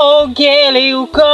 Oh, giliw ko.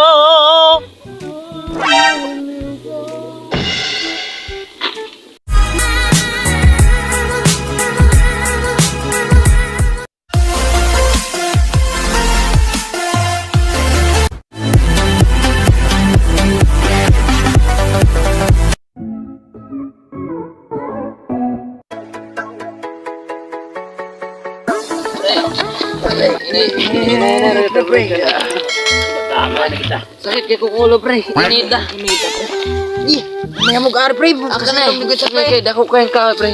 Tama na kita. Sakit kay kukulo, pre. Inita. Inita, pre. Ih, may amog ar, pre. Ako na eh. Sakit kay dako kayong kahoy, pre.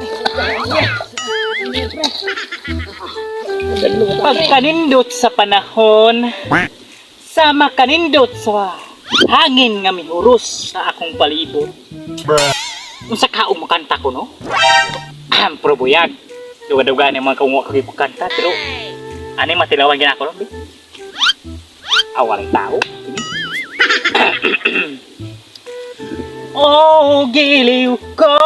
Pagkanindot sa panahon, sama kanindot sa hangin nga mihuros sa akong palibot. Unsa kaong makanta ko, no? Ahem, pero buyag. Duga-duga ni mga kaungo ako kanta, pero ani matilawan gina ako, no? Bi? Awalang tao. Oh, giliw ko.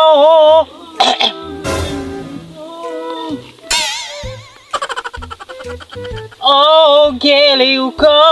Oh, giliw ko.